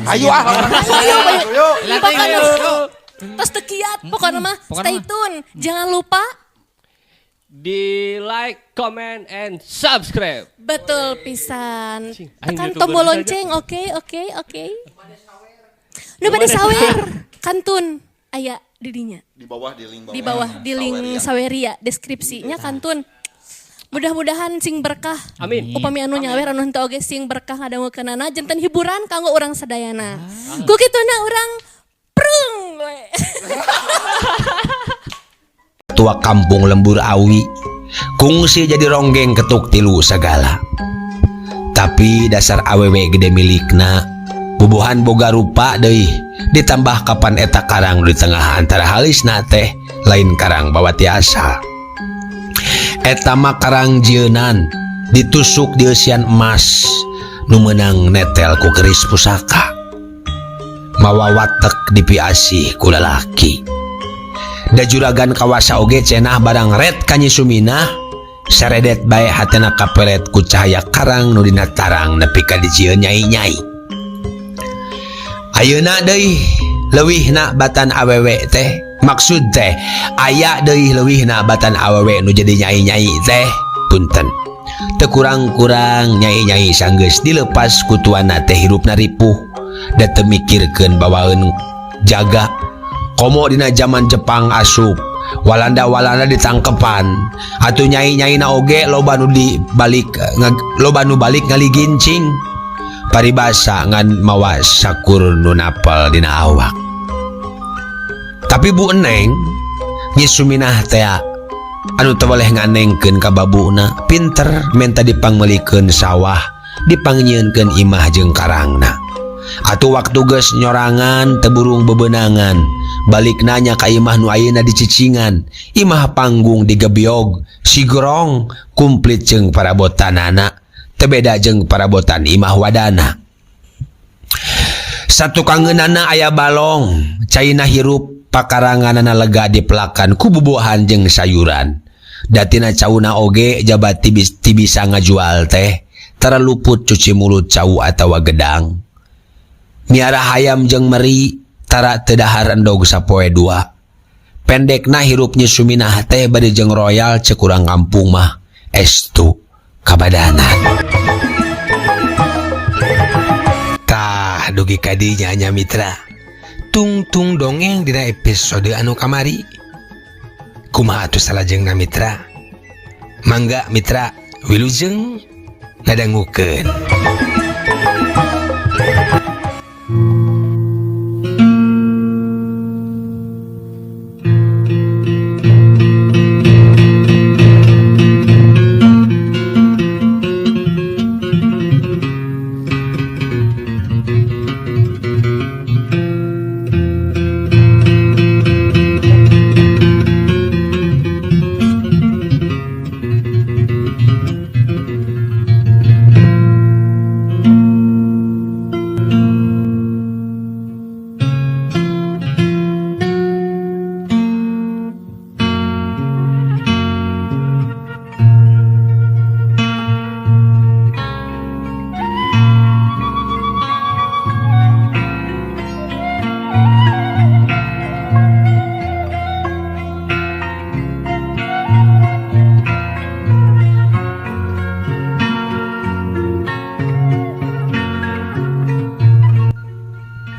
Ayo ah. Ayo, Ayo. Pokoknya tos teu kiat, pokoknya mah Pokoknya stay mah. tune. Jangan lupa Di like, comment, and subscribe. Betul pisan. Cing, aing Tekan YouTuber tombol saja. lonceng, oke, oke, oke. Nu bade sawer, kantun aya di dinya. Di bawah di link bawah. Di bawah di link Saweria. Saweria deskripsinya kantun. Mudah-mudahan sing berkah. Amin. Upami anu nyawer anu henteu oge sing berkah ngadangukeunana janten hiburan kanggo urang sadayana. Ku kituna urang prung we. Tua kampung Lembur Awi kungsi jadi ronggeng ketuk tilu segala. Tapi dasar awewe gede milikna bubuhan boga rupa deui, ditambah kapan eta karang di tengah antara halisna teh lain karang bawa tiasa. Eta mah karang jieunan ditusuk di eusian emas nu meunang netel ku keris pusaka. Mawa watek dipiasih ku lalaki. Da juragan kawasa oge cenah barang red ka Nyi Suminah saredet bae hatena kapelet ku cahaya karang nu dina tarang nepi ka dijieun nyai-nyai. Ayeuna deui leuwihna batan awewe teh, maksud teh aya deui leuwihna batan awewe nu jadi nyai-nyai teh, punten. Teu kurang-kurang nyai-nyai sanggeus dilepas ku tuanna teh hirupna ripuh da teu mikirkeun bawaeun jaga. Komo dina zaman Jepang asup, Walanda-Walanda ditangkepan, atuh nyai-nyaina oge loba nu dibalik, loba nu balik ngaligincing. Paribasa ngan mawa sakur nu napel dina awak. Tapi Bu Eneng, Nyi Suminah tea anu teu boleh nganengkeun ka babuna, pinter menta dipangmeulikeun sawah, dipangnyieunkeun imah jeung karangna. Atuh waktu geus nyorangan teu burung bebenangan, balik nanya ka imah nu ayeuna dicicingan, imah panggung digebyog, sigrong kumplit jeung parabotanana, teu beda jeung parabotan imah wadana. Satukangeunana aya balong, caina hirup pakaranganana lega dipelakan ku bubuhan jeung sayuran. Datina cauna oge jabat tibisa ngajual teh, tara luput cuci mulut cau atawa gedang. Miara hayam jeung meri tara teu dahar endog sapoe dua. Pendekna hirup Nyi Suminah teh bari jeung royal cek urang kampung mah estu kabadanan. Tah dugi ka dinya nya mitra. Tungtung dongeng dina episode anu kamari. Kumaha atuh salajengna mitra? Mangga mitra wilujeng ngadangukeun.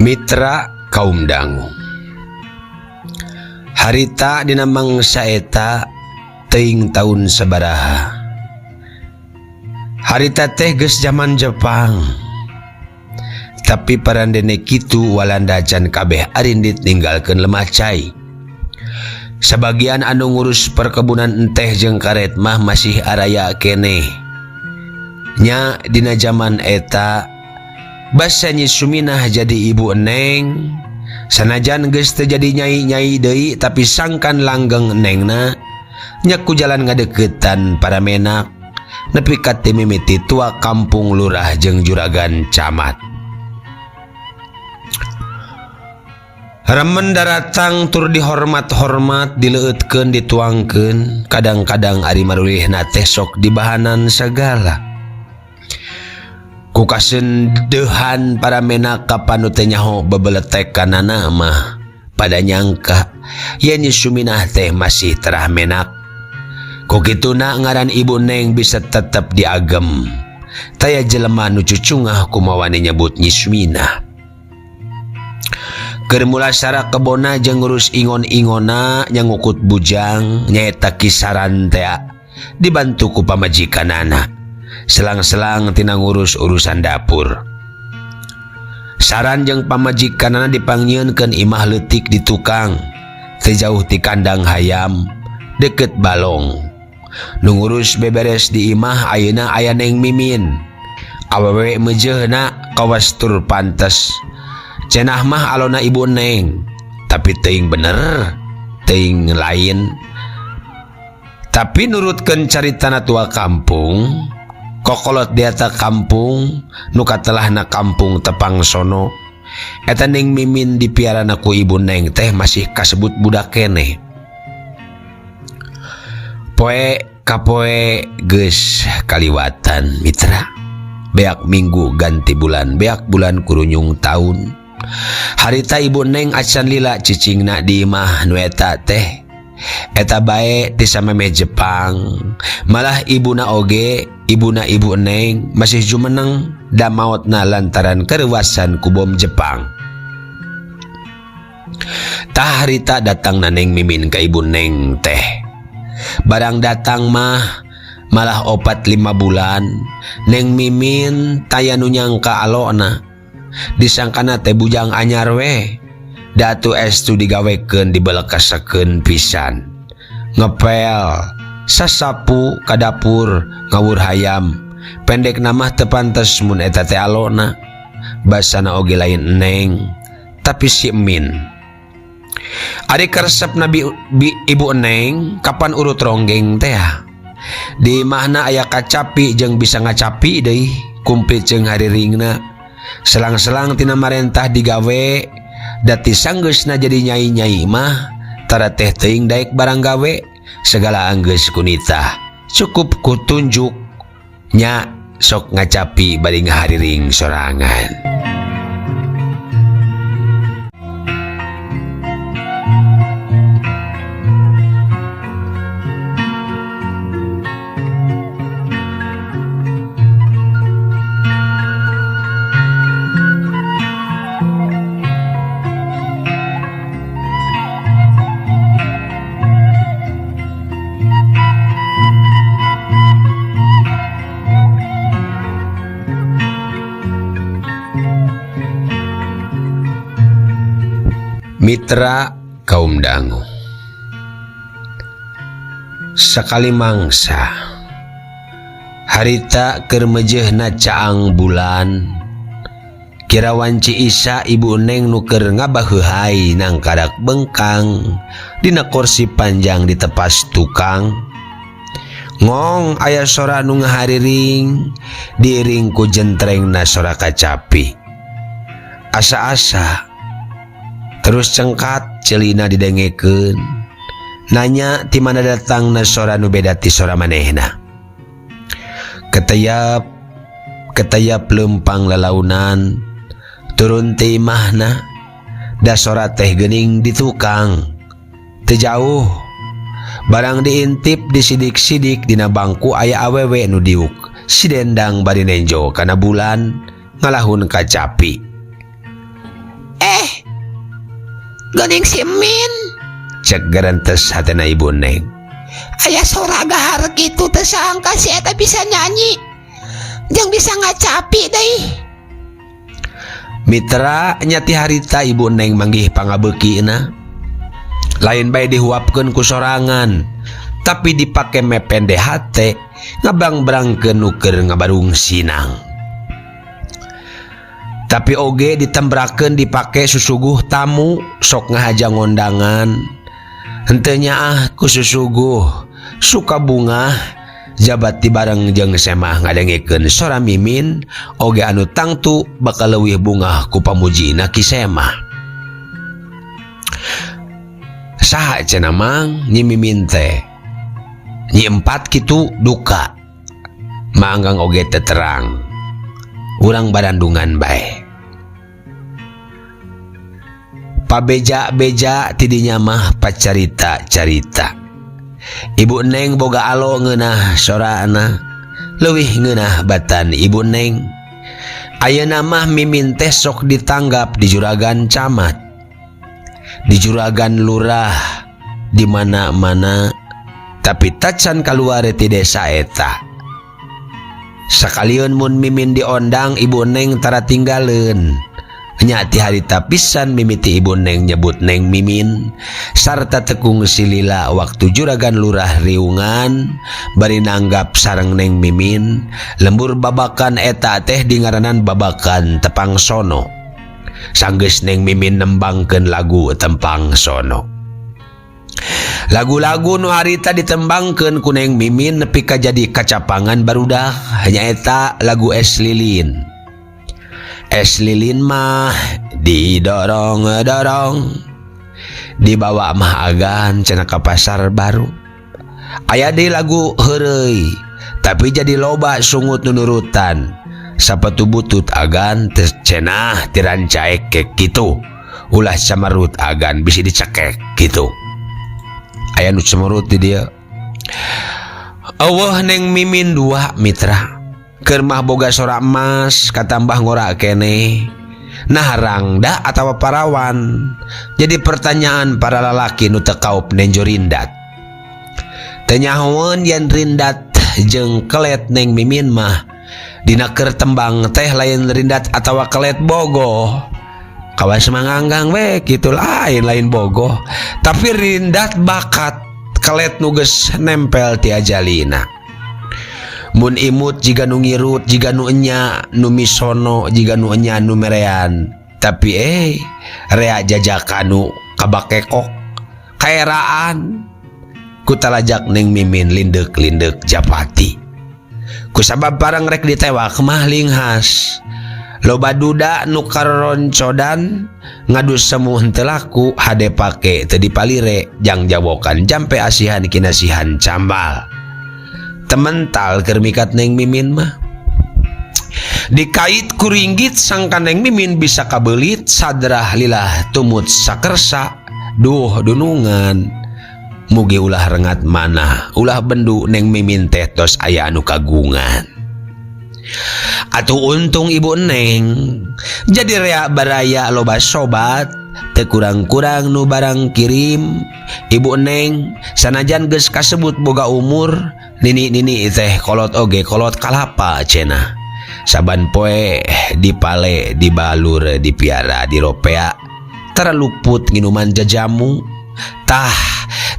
Mitra kaum dangu. Harita dina mangsa eta teuing taun sabaraha. Harita teh geus zaman Jepang. Tapi parandene kitu Walanda can kabeh arindit ninggalkeun lemah cai. Sabagian anu ngurus perkebunan enteh jeung karet mah masih araya keneh. Nya dina zaman eta basa Nyi Suminah jadi ibu Eneng. Sanajan geus teu jadi nyai-nyai deui tapi sangkan langgeng Enengna nya ku jalan ngadeukeutan para menak nepi ka ti mimiti tua kampung lurah jeung juragan camat. Remen daratang tur dihormat-hormat dileueutkeun dituangkeun kadang-kadang ari marulihna teh sok dibahanan sagala. Ku kasendeuhan para menak kapan nu teu nyaho bebeletekanana mah pada nyangka yen Nyi Suminah teh masih terah menak. Ku kituna ngaran Ibu Neng bisa tetep diagem. Taya jelema nu cucungah kumawa nyebut Nyi Suminah. Keur mulasara kebona jeung ngurus ingon-ingona nyangukut bujang nyaeta kisaran teh dibantu ku pamajikanana. Selang-selang tina ngurus urusan dapur. Saran jeung pamajikanana dipangnyieunkeun imah leutik di tukang, teu jauh ti kandang hayam, deket balong. Nu ngurus beberes di imah ayeuna aya Neng Mimin. Awewe meujeuhna kawas tur pantes. Cenah mah alona Ibu Neng, tapi teuing bener, teuing lain. Tapi nurutkeun caritana tua kampung, kokolot di eta kampung, nu katelahna kampung tepang sono. Eta Neng Mimin dipiarana ku Ibu Neng teh masih kasebut budak keneh. Poe kapoe geus kaliwatan mitra. Beak minggu ganti bulan, beak bulan kurunyung taun. Harita Ibu Neng acan lila cicingna di imah nu eta teh. Eta bae ti samemeh Jepang. Malah ibuna oge, ibuna Ibu Neng masih jumeneng da maotna lantaran kerewasan ku bom Jepang. Tah harita datang na Neng Mimin ka Ibu Neng teh. Barang datang mah malah 4-5 bulan Neng Mimin taya nu nyangka alona. Disangkana teh bujang anyar we. Datu estu digawekeun dibelekasekeun pisan. Ngepel, sasapu ka dapur, ngawur hayam. Pendek namah teu pantes mun eta teh alona. Basana oge lain Neng, tapi si Min. Ari karesep nabi Ibu Neng kapan urut ronggeng teh? Di imahna aya kacapi jeung bisa ngacapi deui, kumplit jeung hariringna. Selang-selang tina marentah digawe, dati sanggeusna jadi nyai-nyai mah tara teh teuing daek barang gawe, segala anggeus kunita. Cukup kutunjuk nya sok ngacapi bari ngahariring sorangan. Mitra kaum dangu, sakali mangsa harita keur meujeuhna caang bulan, kira wanci Isa Ibu Neng nu keur ngabaheuhai nangkadak bengkang dina kursi panjang di tepas tukang. Ngong aya sora nu ngahariring diiring ku jentrengna sora kacapi. Asa-asa terus cengkat celina didengekeun, nanya ti mana datangna sora nu beda ti sora manehna. Ketayap ketayap lempang lalaunan turun ti imahna, da sora teh geuning di tukang. Teu jauh barang diintip disidik-sidik dina bangku aya awewe nu diuk sidendang bari nenjo kana bulan ngalahun kacapi. Geuning si Min, cek gerentes hatena Ibu Neng. Aya sora gahar kitu teu sangka si eta bisa nyanyi jeung bisa ngacapi deui. Mitra nyati harita Ibu Neng manggih pangabeukina. Lain bae dihuapkeun ku sorangan, tapi dipake mepende hate ngabang-brangkeun nu keur ngabarung sinang. Tapi oge ditembrakeun dipake susuguh tamu sok ngahaja ngondangan. Henteu nyaah ku susuguh suka bungah jabat ti bareng jeung semah ngadengekeun sora Mimin oge anu tangtu bakal leuwih bungah ku pamujina Ki Semah. Saha cenah mang Nyi Mimin teh? Nyi empat kitu duka. Manggang oge teu terang. Urang barandungan bae. Pabeja-beja tidinya mah pacarita-carita. Ibu Neng boga alo ngeunah sorana, leuwih ngeunah batan Ibu Neng. Ayeuna mah Mimin teh sok ditanggap di juragan camat, di juragan lurah, di mana-mana, tapi tacan kaluar ti desa eta. Sakalian mun Mimin diondang, Ibu Neng tara tinggaleun. Nya ti harita pisan mimiti Ibu Neng nyebut Neng Mimin sarta tekung silila waktu juragan lurah riungan bari nanggap sareng Neng Mimin. Lembur babakan eta teh dingaranan babakan Tepang Sono. Sanggeus Neng Mimin nembangkeun lagu Tepang Sono. Lagu-lagu nu harita ditembangkeun ku Neng Mimin nepi ka jadi kacapangan barudak, nyaeta lagu Es Lilin. Es lilin mah didorong-dorong, dibawa mah agan cenah ka pasar baru. Aya deui lagu heureuy, tapi jadi loba sungut nunurutan. Sapatu butut agan teh cenah tirancaek kek kitu. Ulah camarut agan bisi dicekek kitu. Aya nu cemerut di dieu. Eueuh Neng Mimin dua mitra. Keur mah boga sora emas katambah ngora keneh. Nah rangda atawa parawan. Jadi pertanyaan para lalaki nu teu kaup nenjo rindat. Teu nyahoeun yen rindat jeung kelet Neng Mimin mah dina keur tembang teh lain rindat atawa kelet bogoh. Kawas manganggang we kitu lain lain bogoh, tapi rindat bakat kelet nu geus nempel ti ajalina. Mun imut jiga nu ngirut, jiga nu enya nu misono, jiga nu enya nu merean. Tapi rea jajakan nu kabakekok kaeraan. Ku talajak Neng Mimin lindek-lindek japati. Ku sabab barang rek ditewak mah linghas. Loba duda nu karoncodan ngadu semu henteu laku, hade pake teu dipalire jang jawokan jampe asihan kinasihan cambal. Temental keur mikat Neng Mimin mah. Dikait ku ringgit sangka Neng Mimin bisa kabelit sadrah lilah tumut sakersa. Duh dunungan. Mugi ulah rengat manah, ulah bendu Neng Mimin teh tos aya anu kagungan. Atuh untung Ibu Neng jadi rea baraya loba sobat, teu kurang-kurang nu barang kirim. Ibu Neng sanajan geus kasebut boga umur, nini-nini teh kolot oge kolot kalapa cenah. Saban poe dipale, dibalur, dipiara, diropea, tara luput nginuman jajamu. Tah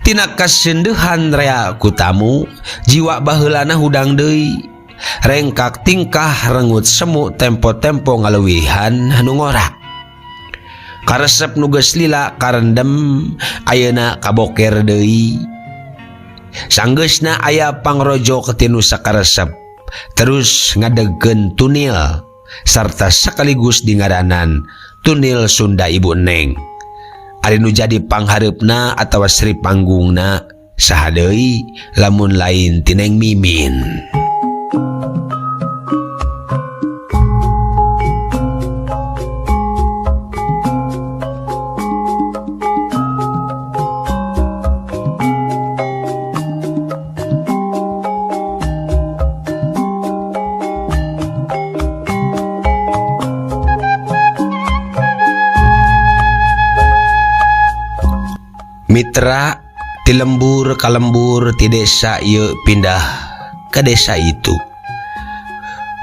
tina kasendehan rea ku tamu, jiwa baheulana hudang deui. Rengkak tingkah rengut semu tempo-tempo ngaleuwihan nu ngora. Karesep nu geus lila karendem ayeuna kaboker deui. Sanggeusna aya pangrojo tinu sakaresep, terus ngadegkeun tunil sarta sekaligus dingaranan Tunil Sunda Ibu Neng. Ari nu jadi panghareupna atawa Sri Panggungna saha deui lamun lain ti Neng Mimin. Mitra ti lembur ka lembur ti desa ieu pindah ke desa itu.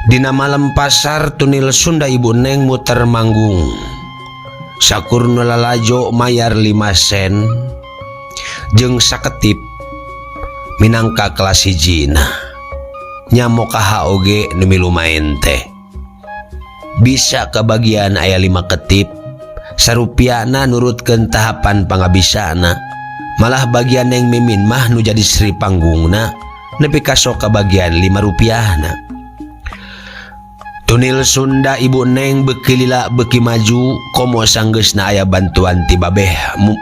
Dina malam pasar Tunil Sunda Ibu Neng muter manggung. Sakur nu lalajo mayar 5 sen jeung saketip minangka kelas hijina. Nyamok kaha oge nu milu maen teh. Bisa kebagian aya 5 ketip. Sarupiana nurutkeun tahapan pangabisana. Malah bagian Neng Mimin mah nu jadi Sri Panggungna nepi ka sok kabagian 5 rupiahna. Tunil Sunda Ibu Neng beuki lila beuki maju komo sanggeusna aya bantuan ti babeh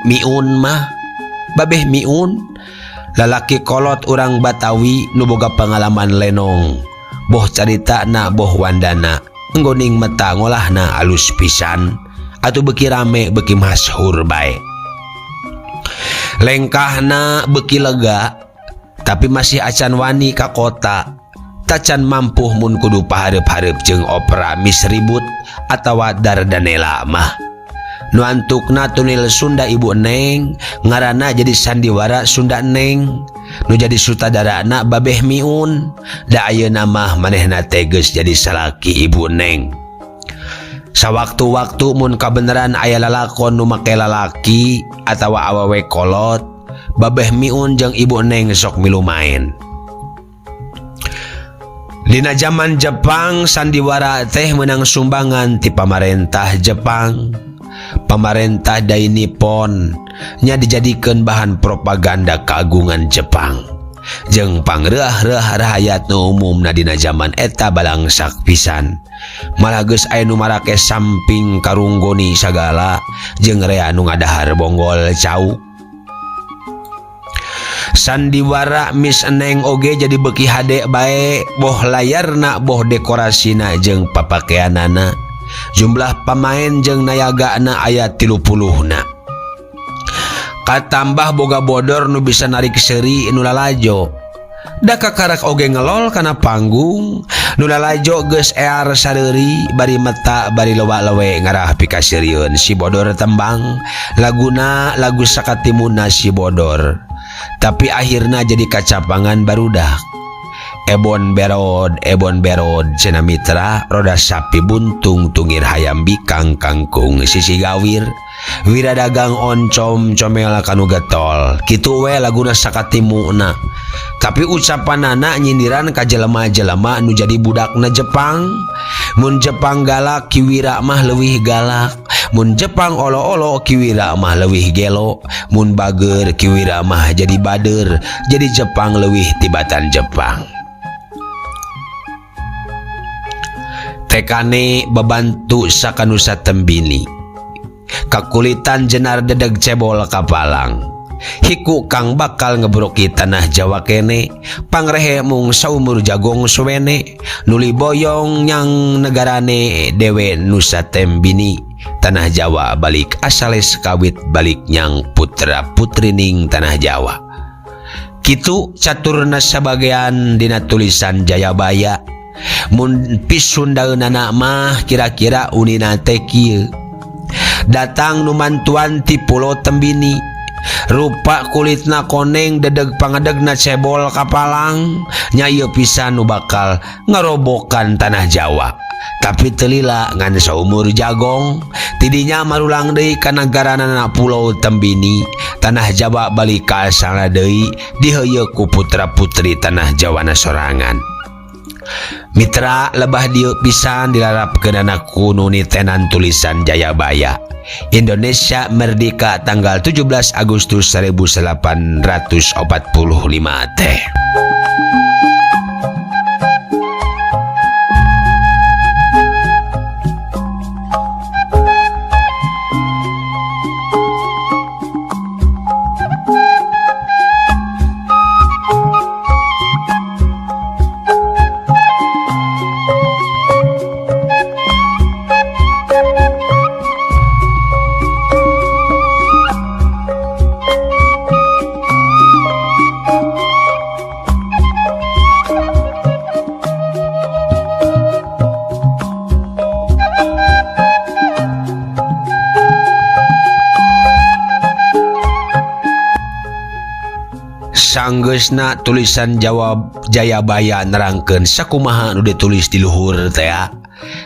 Miun mah. Babeh Miun lalaki kolot urang Batawi nu boga pangalaman lenong. Boh caritana boh wandana. Enggoning meta ngolahna alus pisan atuh beuki rame beuki masyhur bae. Lengkahna beuki lega tapi masih acan wani ka kota. Tacan mampuh mun kudu pahareup-hareup jeung opera Miss Ribut atawa Dardanella mah. Nu antukna tunil Sunda Ibu Neng ngaranna jadi sandiwara Sunda Neng. Nu jadi sutradarana Babeh Miun. Da ayeuna mah manehna teh geus jadi salaki Ibu Neng. Sawaktu-waktu mun kabeneran aya lalakon nu make lalaki atawa awewe kolot, Babeh Miun jeung Ibu Neng sok milu main. Dina zaman Jepang sandiwara teh meunang sumbangan ti pamarentah Jepang. Pamarentah Dai Nippon nya dijadikeun bahan propaganda keagungan Jepang. Jeung pangreuah-reuah rahayat nu umumna dina zaman eta balangsak pisan. Malah geus aya nu marake samping karunggoni sagala jeung rea nu ngadahar bonggol cau. Sandiwara Miss Neng oge jadi beuki hade bae boh layarna boh dekorasina jeung papakeanana. Jumlah pamain jeung nayagana aya 30-na. Katambah boga bodor nu bisa narik seuri nu lalajo. Da kakarak oge ngelol kana panggung nu lalajo geus ear sareuri bari meta bari loba-lowe ngarah pikaseurieun si bodor tembang laguna lagu sakatimuna si bodor. Tapi akhirna jadi kacapangan barudak. Ebon berod cenah mitra roda sapi buntung tungir hayam bikang kangkung sisi gawir wira dagang oncom comel kanu getol kitu we laguna sakatimuna. Tapi ucapanana nyindiran ka jelema-jelema nu jadi budakna Jepang. Mun Jepang galak kiwira mah leuwih galak, mun Jepang olo-olo kiwira mah leuwih gelo, mun bager kiwira mah jadi bader, jadi Jepang leuwih tibatan Jepang. Tekane babantu sakanusa tembini. Kakulitan jenar dedeg cebol kapalang. Hiku kang bakal ngebroki tanah Jawa kene, pangrehe mung saumur jagong suwene, nuli boyong nyang negarane dewe Nusa Tembini. Tanah Jawa balik asales kawit balik nyang putra putrining tanah Jawa. Kitu caturna sabagean dina tulisan Jayabaya. Mun pisundaeunana mah kira-kira unina teh kieu. Datang nu mantuan ti Pulau Tembini. Rupa kulitna koneng dedeg pangadegna cebol kapalang. Nya ieu pisan nu bakal ngarobokan tanah Jawa. Tapi teu lila ngan saumur jagong. Tidinya marulang deui ka nagaranana Pulau Tembini. Tanah Jawa balik ka asalna deui diheuyeuk ku putra-putri tanah Jawana sorangan. Mitra lebah dieu pisan dilarapkeunana ku nu nitenan tulisan Jayabaya. Indonesia merdeka tanggal 17 Agustus 1845 teh. Sanggeusna tulisan jawab Jayabaya nerangkeun sakumaha nu ditulis di luhur teh.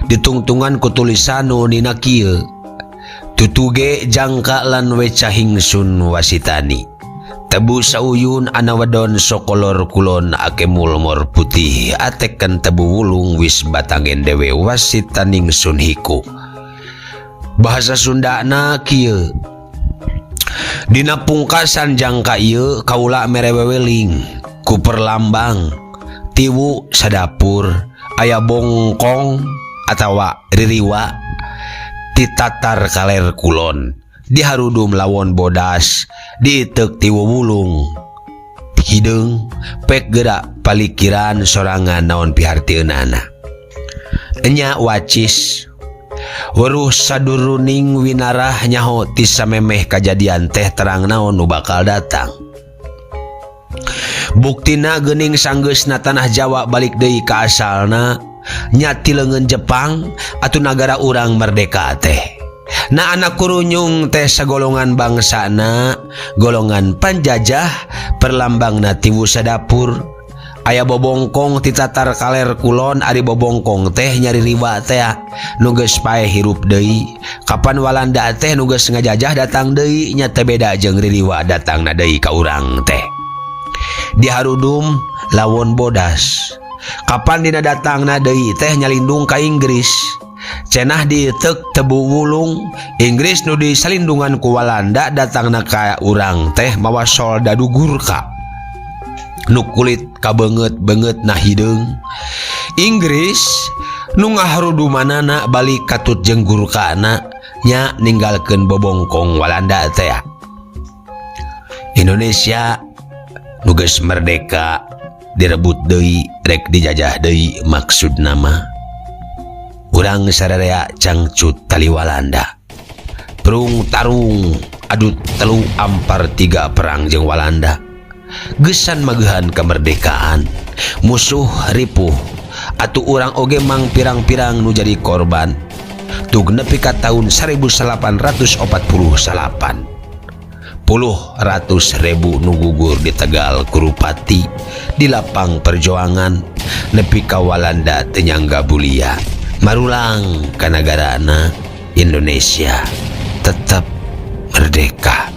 Ditungtungan ku tulisan nu nina kieu. Tutuge jangka lan weca hingsun wasitani. Tebu sauyun ana wedon sokolor kulon ake mulmor putih ateken tebu wulung wis batangen dewe wasitaning sun hiku. Bahasa Sundana kieu. Dina pungkasan jangka ieu kaula mere weweling ku perlambang tiwu sadapur aya bongkong atawa ririwa titatar kaler kulon diharudum lawon bodas diiteuk tiwu wulung hideung pek gerak palikiran sorangan naon pihartieunana. Enya wacis. Weruh saduruning winarah nyaho ti samemeh kajadian teh terang naon nu bakal datang. Buktina geuning sanggeusna tanah Jawa balik deui ka asalna nya ti leungeun Jepang atuh nagara urang merdeka teh. Na anak kurunyung teh sagolongan bangsana, golongan panjajah, perlambangna tiwu sadapur. Aya bobongkong ti tatar kaler kulon ari bobongkong teh nyari riwa teh nu geus paeh hirup deui. Kapan Walanda teh nu geus ngajajah datang deui nya teh beda jeung ririwa datangna deui ka urang teh. Di harudum lawon bodas. Kapan dina datangna deui teh nyalindung ka Inggris. Cenah dietek tebu wulung Inggris nu disalindungan ku Walanda datangna ka urang teh mawa soldadu Gurka. Nu kulit kabeungeut-beungeut na hideung. Inggris nu ngaharudumanana balik katut jeung Gurkana nya ninggalkeun bobongkong Walanda teh. Indonesia nu geus merdeka direbut deui rek dijajah deui maksudna mah. Urang sararea cangcut tali Walanda. Prung tarung adu telu ampar 3 perang jeung Walanda. Gesan magehan kemerdekaan, musuh ripuh, atuh urang oge mang pirang-pirang nu jadi korban. Tug nepi ka taun 1849. Puluh ratus ribu nu gugur di Tegal Kurupati di lapang perjuangan nepi ka Walanda teu nyangga bulia. Marulang ka nagarana Indonesia tetap merdeka.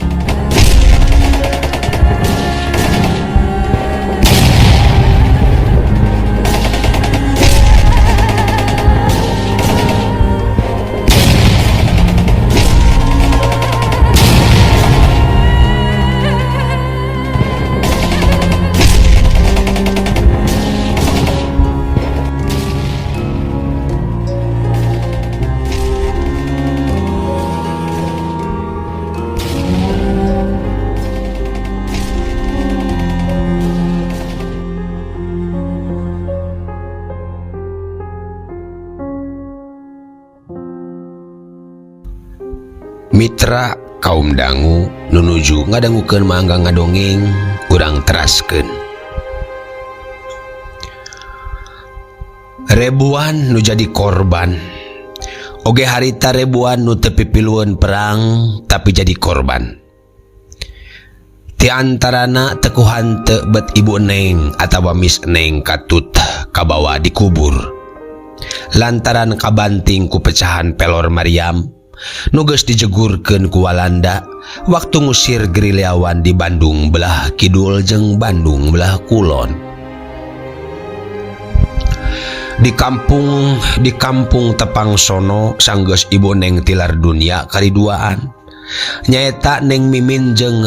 Mitra kaum dangu nunuju ngadangukeun mangga ngadongeng urang teraskeun. Ribuan nu jadi korban. Oge harita ribuan nu teu pipilueun perang tapi jadi korban. Ti antarana teu hanteu bet ibu Neng atawa Miss Neng katut kabawa dikubur. Lantaran kabanting ku pecahan pelor Mariam nu geus dijegurkeun ku Walanda waktu ngusir gerilyawan di Bandung belah kidul jeung Bandung belah kulon. Di kampung Tepang Sono sanggeus ibu Neng tilar dunia kariduaan. Nyaeta Neng Mimin jeung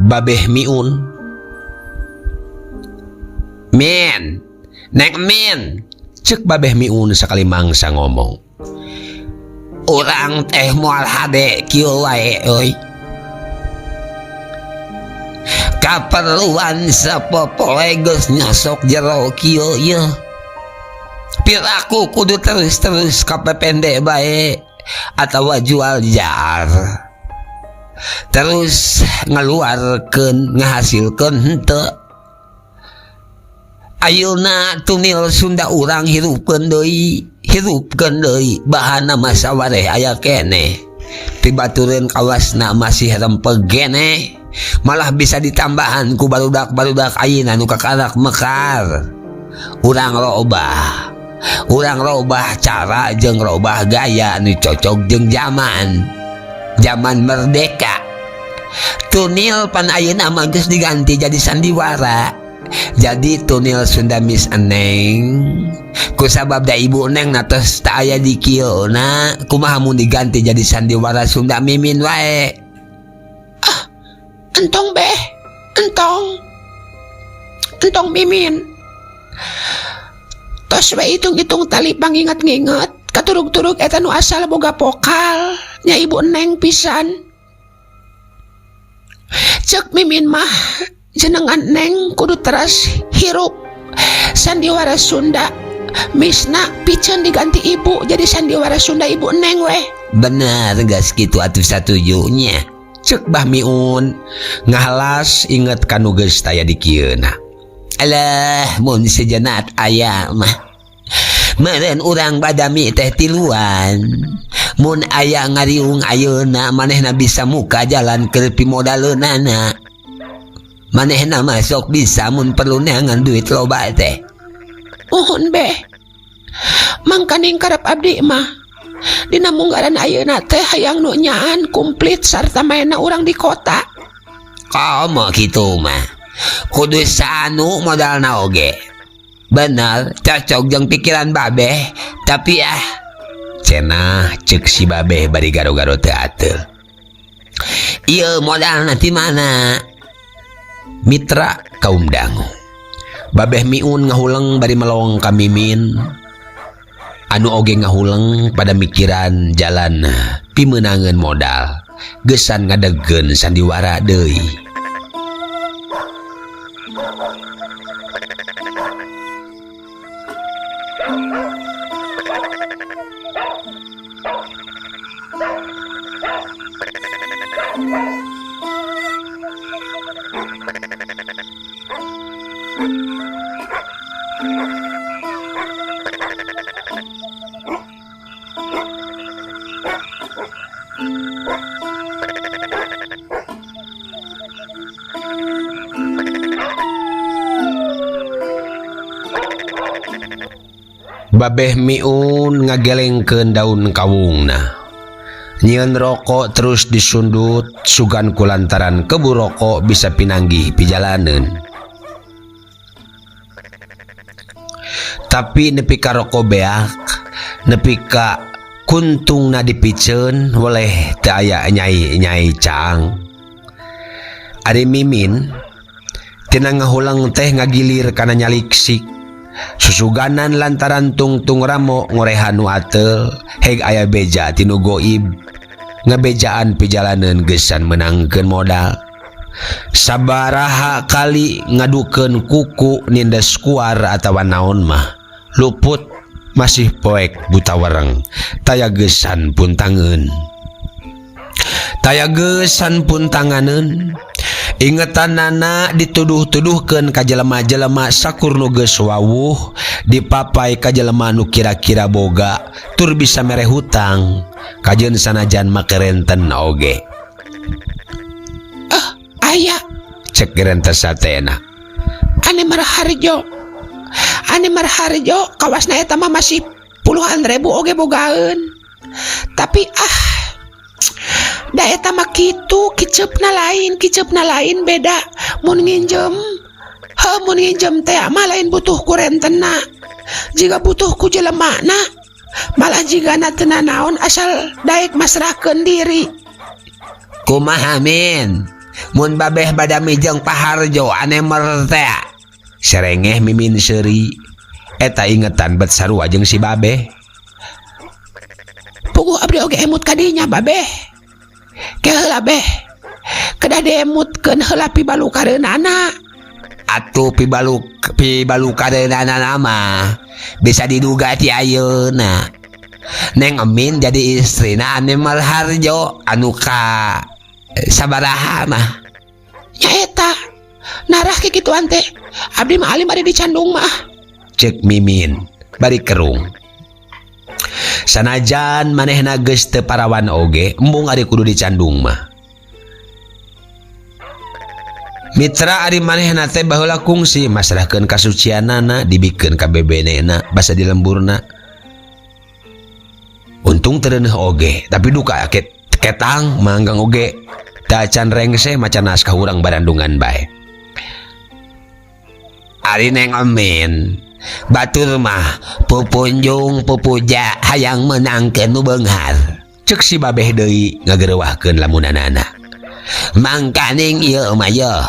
Babeh Miun. Min, Neng Min, cek Babeh Miun sakali mangsa ngomong. Urang teh moal hade kieu wae euy. Kaperluan sapopoe geus nyosok jero kieu ieu. Piraku kudu terus-terus kapepende bae atawa jual jar. Terus ngaluarkeun ngahasilkeun henteu. Ayeuna tunil Sunda urang hirupkeun deui. Hirupkeun deui bahana masa wareh aya keneh. Pibatureun kawasna masih rempeg keneh. Malah bisa ditambahan ku barudak-barudak ayeuna nu kakarak mekar. Urang robah cara jeung robah gaya nu cocok jeung zaman. Zaman merdeka. Tunil pan ayeuna mah geus diganti jadi sandiwara. Jadi tunil Sunda Miss Eneng kusabab da ibu Neng natos tak aya di kieu na kumaha mun diganti jadi sandiwara Sunda Mimin wae. Ah, entong beh, entong. Entong Mimin. Tos we hitung-hitung tali panginget-nginget katurug-turug eta nu asal boga pokal nya ibu Neng pisan. Cek Mimin mah jenengan Neng kudu teras hirup sandiwara Sunda. Misna piceun diganti ibu jadi sandiwara Sunda ibu Neng weh. Bener geus kitu atuh satujunya. Cek Bah Miun ngahalas inget kanu geus taya di kieuna. Alah mun sejenat aya mah. Meureun urang badami teh tiluan. Mun aya ngariung ayeuna manehna bisa muka jalan keur pimodaleunana. Manehna mah sok bisa mun perlu neangan duit loba teh. Muhun beh. Mangkaning karep abdi mah dina munggaran ayeuna teh hayang nu nyaan komplit sarta maena urang di kota. Komo kitu mah. Kudu saanu modalna oge. Bener, cocok jeung pikiran babeh, tapi ah cenah cek si babeh bari garo-garo teu ateul. Ieu modalna ti mana? Mitra kaum dangu. Babeh Miun ngahuleng bari melong ka Mimin. Anu oge ngahuleng pada mikiran jalan pimeunangeun modal gesan ngadegkeun sandiwara deui. Babeh Miun ngagelengkeun daun kawungna. Nyieun rokok terus disundut sugan kulantaran kebu rokok bisa pinanggih pijalaneun. Tapi nepi ka rokok beak, nepi ka kuntungna dipiceun weleh teu aya nyai-nyai caang. Ari Mimin tina ngahuleng teh ngagilir kana nyaliksik. Susuganan lantaran tungtung ramo ngorehan nu ateul heg aya beja tinu goib ngebejaan pijalaneun geusan meunangkeun modal. Sabaraha kali ngadukeun kuku nindes kuar atawa naon mah luput masih poek buta wereng taya geusan puntangeun. Taya geusan puntanganeun. Ingetanana dituduh-tuduhkeun ka jelema-jelema sakur nu geus wawuh dipapai ka jelema nu kira-kira boga tur bisa mere hutang kajeun sanajan make renten oge. Ah, aya cek rentes satena. Ane Marharjo. Ane Marharjo kawasna eta mah masih puluhan ribu oge bogaeun. Tapi ah da eta mah kitu kiceupna lain beda mun nginjem. Heuh mun nginjem teh mah lain butuh ku rentenna. Jiga butuh ku jelemana. Malah jigana teu nanaon asal daek masrahkeun diri. Kumaha Min? Mun babeh badami jeung Paharjo ane mer teh. Serengeh Mimin seuri. Eta ingetan bet sarua jeung si babeh. Puguh abdi oge emut ka dinya babeh. Ke heula beh. Kedah diemutkeun heula pibalukareunana. Atuh pibalukareunana mah bisa diduga ti ayeuna. Neng Emin jadi istrina ane Marharjo anu ka sabaraha mah. Nyaeta narah kikituan teh. Abdi mah alim ada di candung mah. Cek Mimin bari kerung. Sanajan manehna geus teu parawan oge embung ari kudu dicandung mah. Mitra ari manehna teh baheula kungsi masrahkeun kasucianana dibikeun ka bebenena basa di lemburna. Untung teu reuneuh oge tapi duka ketang manggang oge tacan rengse maca naskah urang barandungan bae. Ari Neng Emin batur mah pupunjung pupuja hayang menangkeun nu beunghar. Cek si babeh deui ngagerewahkeun lamunanana. Mangkaning ieu mah yeuh.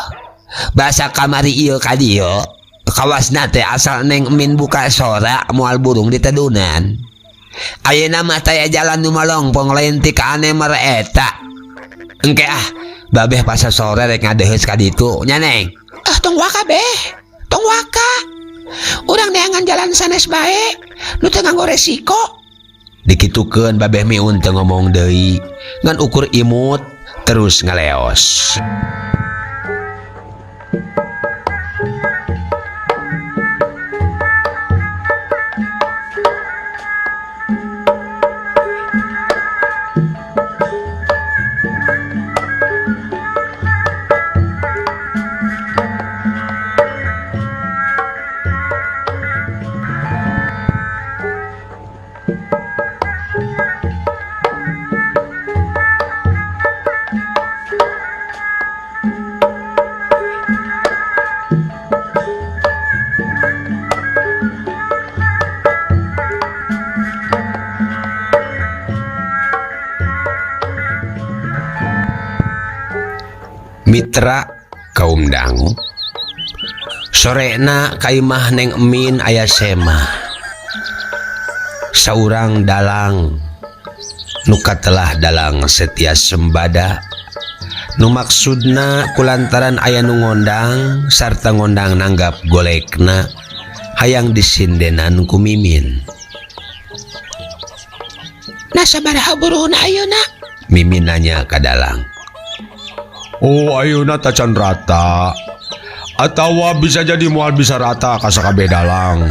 Basa kamari ieu ka dieu kawasna teh asal Neng Emin buka sora moal burung ditedunan. Ayeuna mah taya jalan nu malongpong lain ti ka ane mer eta. Engke ah babeh pasa sore rek ngadeheus ka ditu nya Neng. Ah tong waka beh. Tong waka. Urang neangan jalan sanes bae nu teu nganggo resiko. Dikitukeun Babeh Miun teu ngomong deui ngan ukur imut terus ngaleos. Mitra kaum dangu sorena kaimah Neng Emin aya sema saurang dalang nuka telah dalang setia sembada nu maksudna kulantaran aya nu ngondang sarta ngondang nanggap golekna hayang disindenan ku Mimin. Nah sabaraha buruhna ayeuna? Mimin nanya ka dalang. Oh ayeuna tacan rata atawa bisa jadi moal bisa rata ka sakabeh dalang.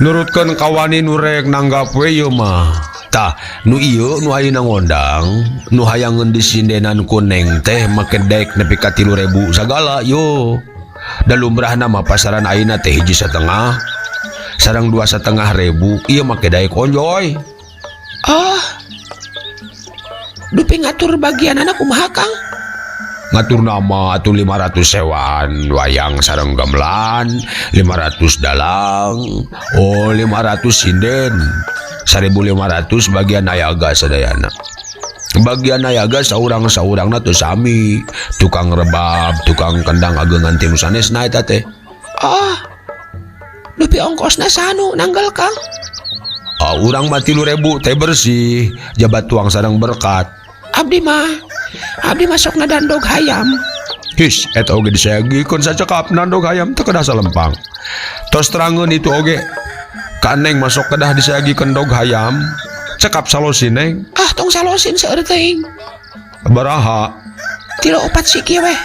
Nurutkeun kawani nu rek nanggap we ieu mah. Tah nu ieu nu ayeuna ngondang nu hayangeun disindenan ku Neng teh make dek nepi ka 3.000 sagala yo. Da lumrahna mah pasaran ayeuna teh 1,5 sareng 2,5 ribu ieu make daek onjoy. Oh. Dupi ngatur bagianana kumaha Kang? Ngatur nama atuh 500 sewaan wayang sareng gamelan, 500 dalang, oh 500 sinden, 1.500 bagian nayaga sadayana. Bagian nayaga saurang-saurangna teu sami, tukang rebab, tukang kendang ageungan ti nu sanesna eta teh. Oh. Dupi ongkosna sanu nanggal Kang? Ah, urang mah 3.000 teh bersih, jabat tuang sareng berkat. Abdi mah abdi masuk nadandog hayam. His, eta oge disayagikeun sacekap nandog hayam teu kedah salempang. Tos terangeun itu oge. Ka Neng masuk kedah disayagikeun dog hayam, cekap salosin Neng. Ah, tong salosin seueur teuing. Baraha? 3 4 siki weh.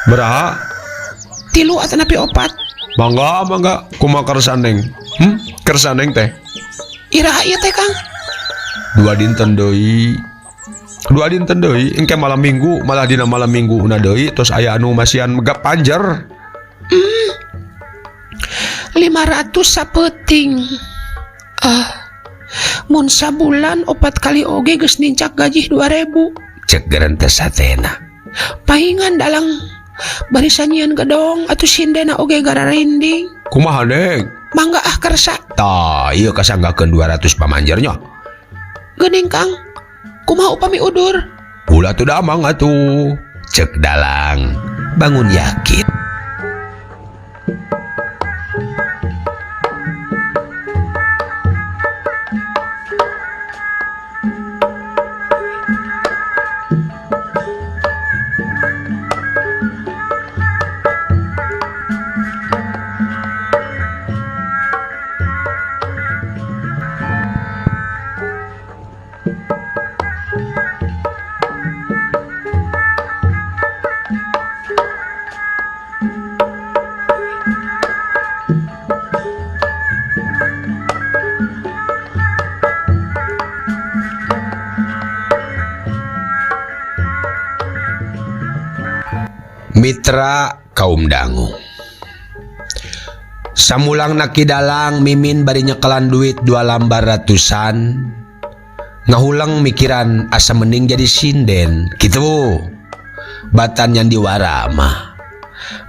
Baraha? 3 atanapi 4. Mangga, mangga, kumaha kersa Neng? Kersa Neng teh. Iraha ieu teh Kang? 2 dinten deui. 2 dinten deui engke malam minggu malah dina malam minggu una deui tos aya anu masihan megap panjer. 500 sapeuting. Mun sabulan 4 kali oge geus nincak gaji 2.000. Cek gerentes hatena. Pahingan dalang barisan nyieun gedong atuh sindena oge gararinding. Kumaha Neng? Mangga ah kersa. Tah ieu kasanggakeun 200 pamanjernya. Geuning Kang. Kumaha upami udur? Ulah teu damang atuh. Cek dalang bangun yakin. Mitra kaum dangu samulang naki dalang Mimin bari nyekelan duit 2 lambar ratusan ngahulang mikiran asa mending jadi sinden gitu batan yang diwara mah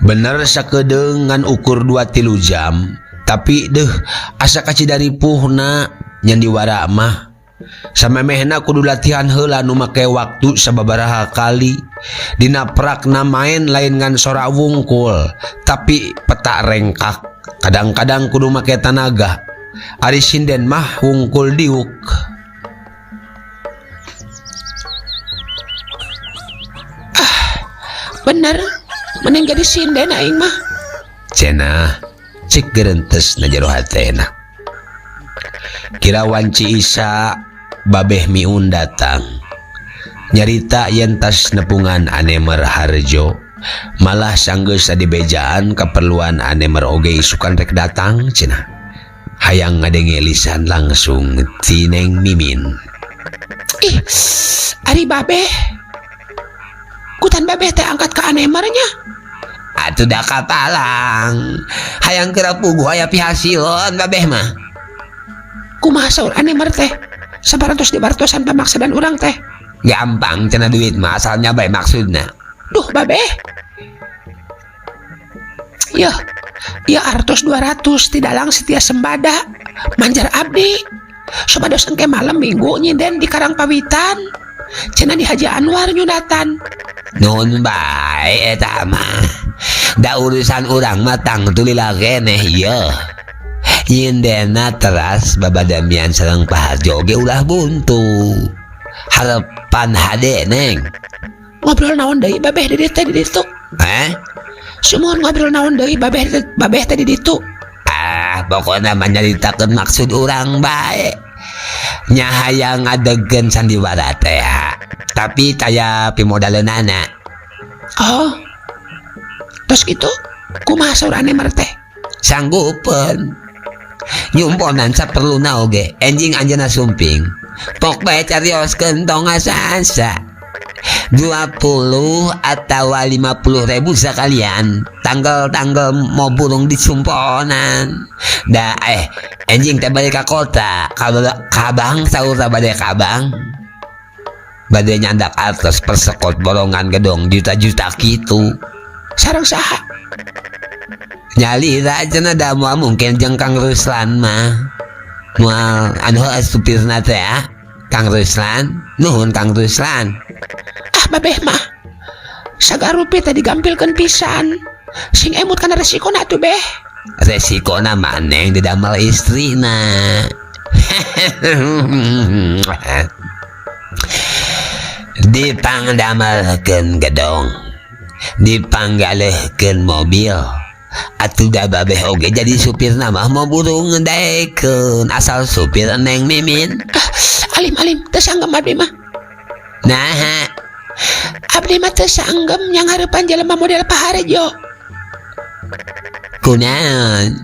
bener sakedeung ngan ukur 2-3 jam tapi deh asa kacidari puhna yang diwara mah samemehna kudu latihan heula nu make waktu sababaraha kali dina prakna main lain ngan sora wungkul tapi petak rengkak kadang-kadang kudu make tanaga ari sinden mah wungkul diuk. Ah, bener mending jadi sinden aing mah. Cenah Cek gerentes na jero hatena. Kira wanci Isa babeh Miun datang. Nyarita yen tas nepungan Anemer Harjo. Malah sanggeus dibejaan keperluan Anemer oge isukan rek datang cenah. Hayang ngadenge lisan langsung ti Neng Mimin. Ih, ari babeh. Kutan babeh teh angkat ke Anemer nya. Atuh da kapalang. Hayang geura puguh aya pihasilon babeh mah. Kumaha saur Anemer teh? Sabarantos dibartosan pamaksadan urang teh. Gampang cenah duit mah asalnya bae maksudna. Duh babeh. Yeuh, ieu artos 200 ti dalang setia sembada. Manjar abdi. Supados engke malam minggu nyinden di Karangpawitan. Cenah di Haji Anwar nyunatan. Nuhun bae eta mah. Da urusan urang mah tangtu lila keneh ieu. Nyindena teras babadamian sareng Pak Harjo oge ulah buntu. Harapan hade Neng. Ngobrol naon deui babeh di dieu teh di ditu? Hah? Sumuhun ngobrol naon deui babeh teh di ditu? Ah, pokona mah nyaritakeun maksud urang bae. Nya hayang ngadegkeun sandiwara teh. Tapi taya pimodaleunana. Oh. Tos kitu kumaha saur Anemer teh? Sanggupeun. Nyumponan saperluna oge, enjing anjeunna sumping. Pok bae carioskeun tong asa-asa. 20 atau 50 ribu sekalian. Tanggal-tanggal mau burung disumponan. Da enjing teh bade ka kota. Kabang saur bade kabang. Bade nyandak atas persekot borongan gedong juta-juta kitu. Sareng saha? Nyalira cenah da moal mungkin jeung Kang Ruslan mah. Moal anu supirna teh ya. Kang Ruslan, nuhun Kang Ruslan. Ah babeh mah. Sagarupi teh digampilkeun pisan. Sing emut kana resikona atuh beh. Resikona mah Neng didamel istrina. Dipangdamelkeun gedong, dipanggalehkeun mobil. Atuh da babeh oge jadi supirna mah mau burung daekeun asal supir Neng Mimin. Ah, alim-alim teu sanggem abdi mah. Naha? Abdi mah teu sanggem yang hareupan jelema model Pak Harjo. Kunaon?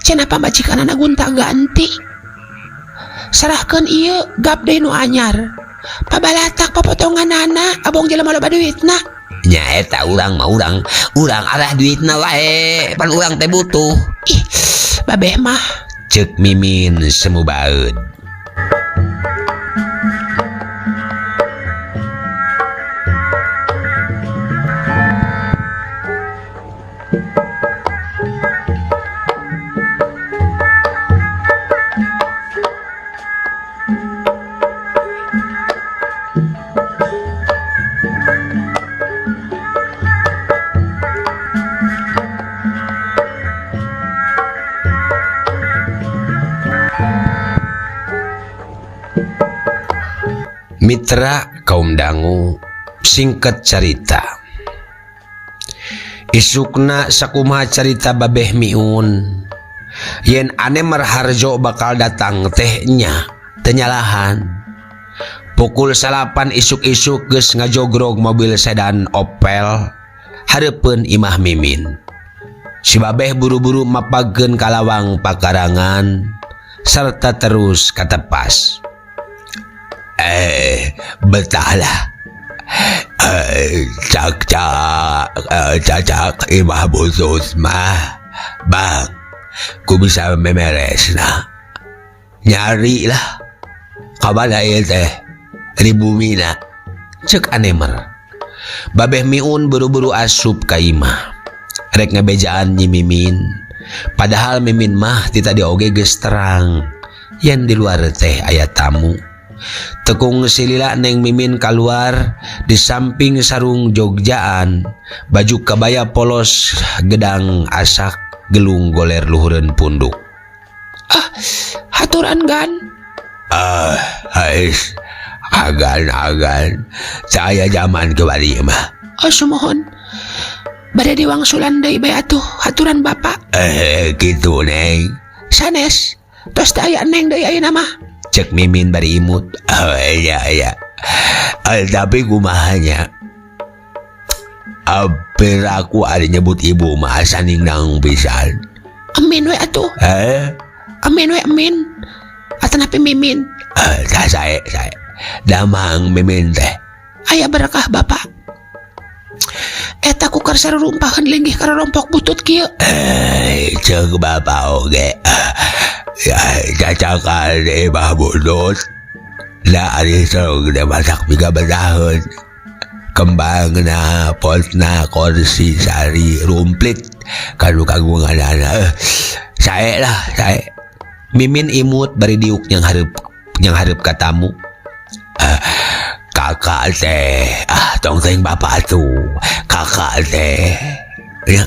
Cenah pamajikanana gonta ganti. Sarahkeun ieu gap deui nu anyar. Pabalatak papotonganana abong jelema loba duitna. Nya eta urang mah urang arah duitna wae, pan urang teh butuh. Ih, babeh mah. Ceuk Mimin semu baeud. Mitra kaum dangu singkat carita. Isukna sakumaha carita babeh Miun. Yen Anemer Harjo bakal datang teh nya teu nyalahan. Pukul 9 isuk-isuk geus ngajogrog mobil sedan Opel hareupeun imah Mimin. Si babeh buru-buru mapagkeun ka lawang pakarangan serta terus katepas. Betahlah. Cak cak cacak imah butut mah. Bang, ku bisa memeres nah. Nyari lah. Kamana ieu teh? Di bumina. Ceuk Anemer. Babeh Miun buru-buru asup ka imah. Rek ngebejaan Nyi Mimin. Padahal Mimin mah ti tadi oge geus terang. Yen di luar teh aya tamu. Tekung silila Neng Mimin keluar di samping sarung Jogjaan, baju kebaya polos gedang asak gelung goler luhureun punduk. Ah, haturan gan. Ah, hais. Agan-agan. Saya zaman kembali mah. Oh, sumuhun. Bade diwangsulan deui bae atuh haturan Bapak. Eh, gitu, Neng. Sanes, tos teu aya Neng deui ayeuna mah. Cek Mimin bari imut. Oh, iya iya. Eh, tapi kumaha nya? Hampir aku ada nyebut ibu mah asa ningdang pisan. Amin we atuh. Eh, Amin we amin. Atanapi Mimin. Eh, tah sae sae. Damang Mimin teh. Aya berkah Bapak. Eta ku karsa rumpaheun linggih karompok butut kieu. Eh, cek bapak oge. Ya, cacakan imah butut. Da ari sok gede masak tiga betaheun. Kembangna, potna, kursi, sari, rumplit. Kanu kagunganana. Eh, sae lah, sae. Mimin imut bari diuk yang hareup ka tamu. Eh, kakak teh, ah tong teh bapak tuh. Kakak teh. Ya,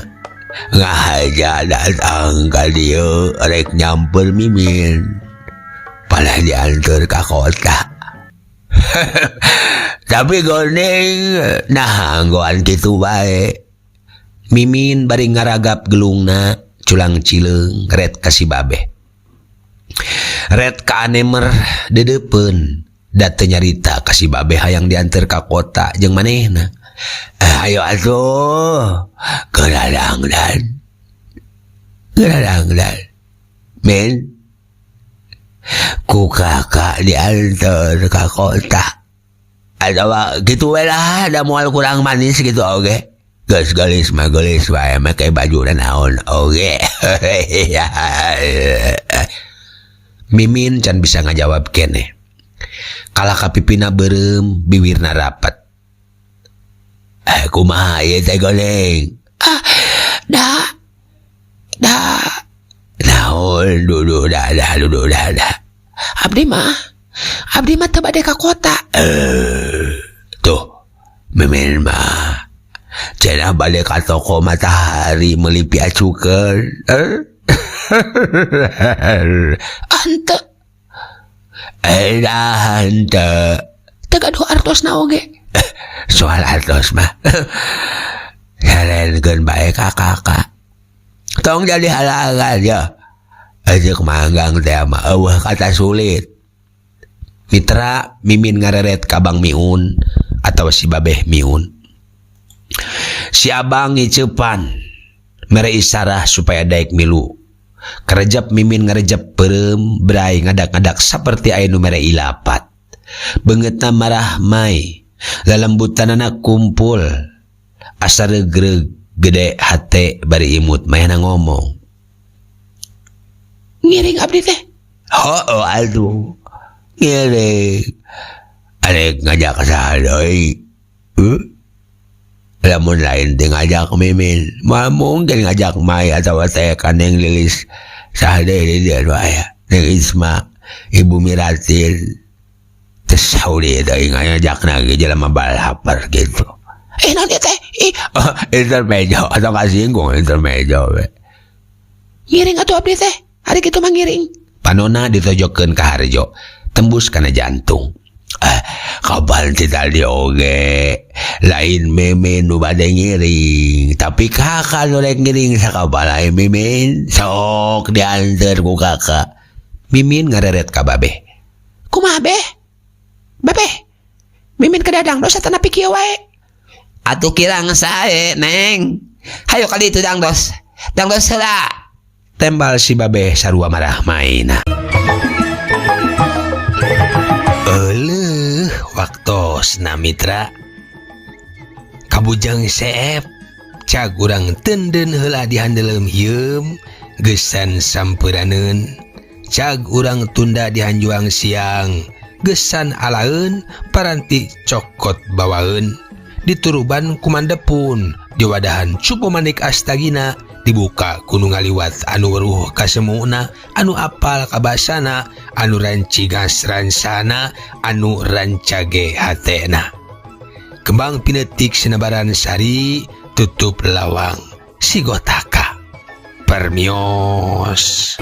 ngahaja datang ka dieu rek nyamper Mimin. Palah diantar ka kota. Tapi goreng nah anggoan kitu bae. Mimin bari ngaragap gelungna culang cileung ret ka si babeh. Ret ka anemer dedeupeun da teu nyarita ka si babeh hayang diantar ka kota jeung manehna. Eh, ayo atuh. Geradangdan. Geradangdan. Min. Ku kakak diantar ka kota. Atau gitu we lah, da moal kurang manis gitu oge. Geus geulis mah geulis wae make baju naon oge. Mimin can bisa ngajawab keneh. Kalah kapipina beureum, biwirna rapat. Eh, kumaha ieu teh goreng? Ah, da da Naon dudu dadah dudu dadah. Abdi mah teu bade ka kota. Eh, tuh, Mimin mah cenah bade ka toko Matahari meuli piacukeun. Eh. Ah, henteu. Eh, dah henteu. Teu gaduh artosna oge. Soal artos mah sarenkeun bae ka kakak. Tong jadi halangan ya. Ceuk manggang teh mah eueuh kata sulit. Mitra, Mimin ngareret ka Bang Miun atau si babeh Miun. Si abang ngiceupan mere isarah supaya daek milu. Kerejep Mimin ngarejep peureum bray ngadak-ngadak seperti aya nu mere ilapat. Beungeutna marah mai, lalembutanana kumpul. Asa regreg gede hate bari imut mayana ngomong. Ngiring abdi teh. Oh, aduh. Ngiring. Arek ngajak saha deui? Huh? Lamun lain teh ngajak Mimin, moal mungkin ngajak Mai atau teh Neng Lilis saha deui di dieu nu aya. Neng Isma, Ibu Miratin. Teu saudi deui ngajakna ge jelema balapar gitu. Eh, naon ieu teh? Ih, Oh, intermezzo atau kasinggung intermezzo we. Ngiring atuh abdi teh. Ari kitu mah ngiring. Panona ditojokkeun ka Harjo, tembus kana jantung. Eh, kapan ti tadi oge lain Mimin nu bade ngiring, tapi kakak nu rek ngiring sakabala Mimin sok diantar ku kakak. Mimin ngareret ka babeh. Kumaha beh? Babeh. Mimin kedadang dosa tanapi kieu wae. Atuh kirang sae, Neng. Hayo kali itu dangdos. Dangdos heula. Tembal si babeh sarua marah maina. Euleuh, waktosna, mitra. Kabujang seep cag urang tenden heula di handeuleum hieum gesan sampuraneun. Cag urang tunda di hanjuang siang gesan alaeun paranti cokot bawaeun dituruban kumandepun diwadahan cupu manik astagina dibuka ku nu ngaliwat anu weruh kasemuna anu apal kabasana anu rancigas ransana anu rancage hatena. Kembang pinetik sinebaran sari tutup lawang sigotaka. Permios.